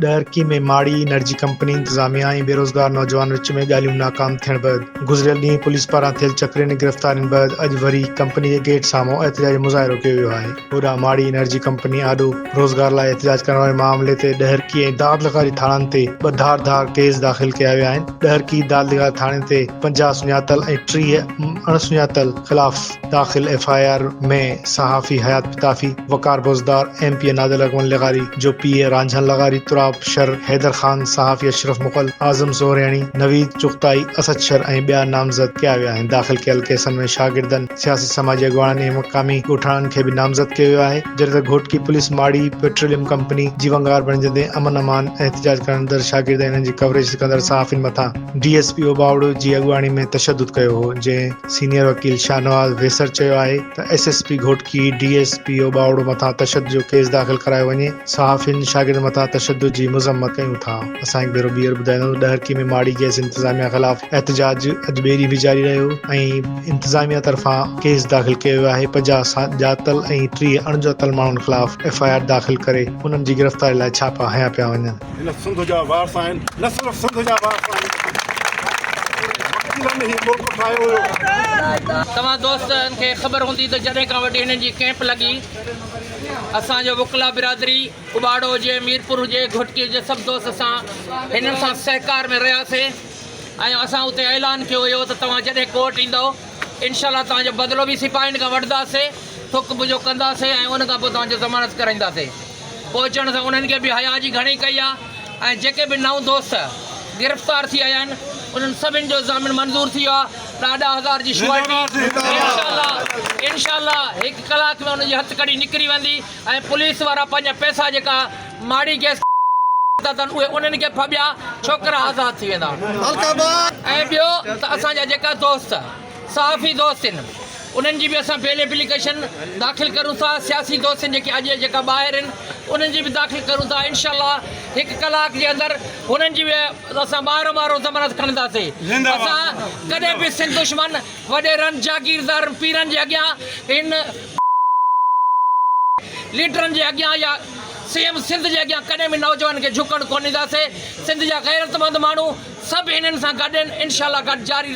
ڏهرڪي ۾ ماڙي energy company انتظاميا ۽ بيروزگار نوجوان وچ ۾ ڳالهيون ناڪام ٿيڻ بعد گذريل ڏينهن پوليس پاران ٿيل چڪرين ۽ گرفتارين بعد اڄ وري ڪمپني جي گيٽ سامهون احتجاجي مظاهرو ڪيو ويو آهي. هوڏانهن ماڙي انرجي ڪمپني آڏو روزگار لاء احتجاج ڪرڻ واري معاملي تي ڏهرڪي ۽ داد لغاري ٿاڻن تي ٻه ڌار ڌار ڪيس داخل ڪيا ويا آهن. ڏهرڪي داد لغاري ٿاڻي تي 50 سڃاتل ۽ 30 اڻ سڃاتل خلاف داخل ايف I R ۾ صحافي حيات پتافي، وقار بوزدار، ايم پي اي نادر اڪمل لغاري جو پيء رانجهن لغاري، تراب شر، حيدر خان، صحافي اشرف مغل، اعظم سهرياڻي، نويد چغتائي، اسد شر ۽ ٻيا نامزد ڪيا ويا آهن. داخل ڪيل ڪيسن ۾ شاگردن، سياسي سماجي اڳواڻن ۽ مقامي ڳوٺاڻن کي به نامزد ڪيو ويو آهي. جڏهن ته گهوٽڪي پوليس ماڙي پيٽروليم ڪمپني جي ونگار بڻجندي امن امان احتجاج ڪرندڙ شاگرد ۽ انهن جي ڪوريج ڪندڙ صحافين مٿان ڊي ايس پي اوٻاوڙو جي اڳواڻي ۾ تشدد ڪيو هو، جنهن سينيئر وڪيل شاهنواز ويسر چيو آهي ته S S P Ghotki, D S P Ubauro مٿان تشدد جو ڪيس داخل ڪرايو وڃي، صحافين شاگردن مٿان تشدد جي مذمت ڪيون ٿا. اسان هڪ ڀيرو ٻيهر ٻڌائينداسون ته ڏهرڪي ۾ ماڙي گئس انتظاميا خلاف احتجاج اڄ ٻئي ڏينهن به جاري رهيو ۽ انتظاميا طرفان ڪيس داخل ڪيو ويو آهي، 50 ڄاتل ۽ 30 اڻڄاتل ماڻهن خلاف ايف I R داخل ڪري انهن جي گرفتاري لاء ڇاپا هنيا پيا وڃن. هن سنڌ جا وارث آهن، نه صرف سنڌ جا وارث آهن، وڪيلن هي ملڪ ٺاهيو هيو. توهان دوستن کي خبر هوندي ته جڏهن کان وٺي هنن جي ڪئمپ لڳي اسان جو وڪلا برادري اٻاڙو هجي ميرپور هجي گهوٽڪي هجي سڀ دوست اسان هنن سان سهڪار ۾ رهياسي ۽ اسان اتي اعلان ڪيو هيو ته توهان جڏهن ڪورٽ ايندؤ انشاء الله توهان جو بدلو به سپاهين کان وٺنداسي ٿڪ بجو ڪنداسي ۽ ان کان پوء توهان جو ضمانت ڪرائينداسي. پهچڻ سان انهن کي به حياء جي گهڻي ڪئي آهي ۽ جيڪي به نئون دوست گرفتار ٿي آيا آهن انهن سڀن جو ضامن منظور ٿي ويو آهي ڏاڏا هزار جي شوئرٽي انشاء الله انشاء الله هڪ ڪلاڪ ۾ انهن جي هٿ ڪڙي نڪري ويندي ۽ پوليس وارا پنهنجا پئسا جيڪا ماڙي گيس اٿن اهي انهن کي ڦٻيا ڇوڪرا آزاد ٿي ويندا ۽ ٻيو ته اسان جا جيڪا دوست صحافي دوست آهن انهن جي به اسان بيل ايپليڪيشن داخل ڪريون ٿا سياسي دوست آهن جيڪي اڄ جيڪا ٻاهر آهن انهن جي به داخل ڪريون ٿا انشاء الله هڪ ڪلاڪ جي اندر هنن جي به اسان ٻاهرو ٻاهرو ضمانت کڻنداسين اسان ڪڏهن به سنڌ دشمن وڏيرن جاگيردارن پيرن جي اڳيان هن ليڊرن جي اڳيان يا سي ايم سنڌ جي اڳيان ڪڏهن به نوجوانن کي جهڪڻ ڪونه ڏينداسين سنڌ جا غيرتمند ماڻهو سڀ هنن سان گڏ آهن انشاء الله گڏ جاري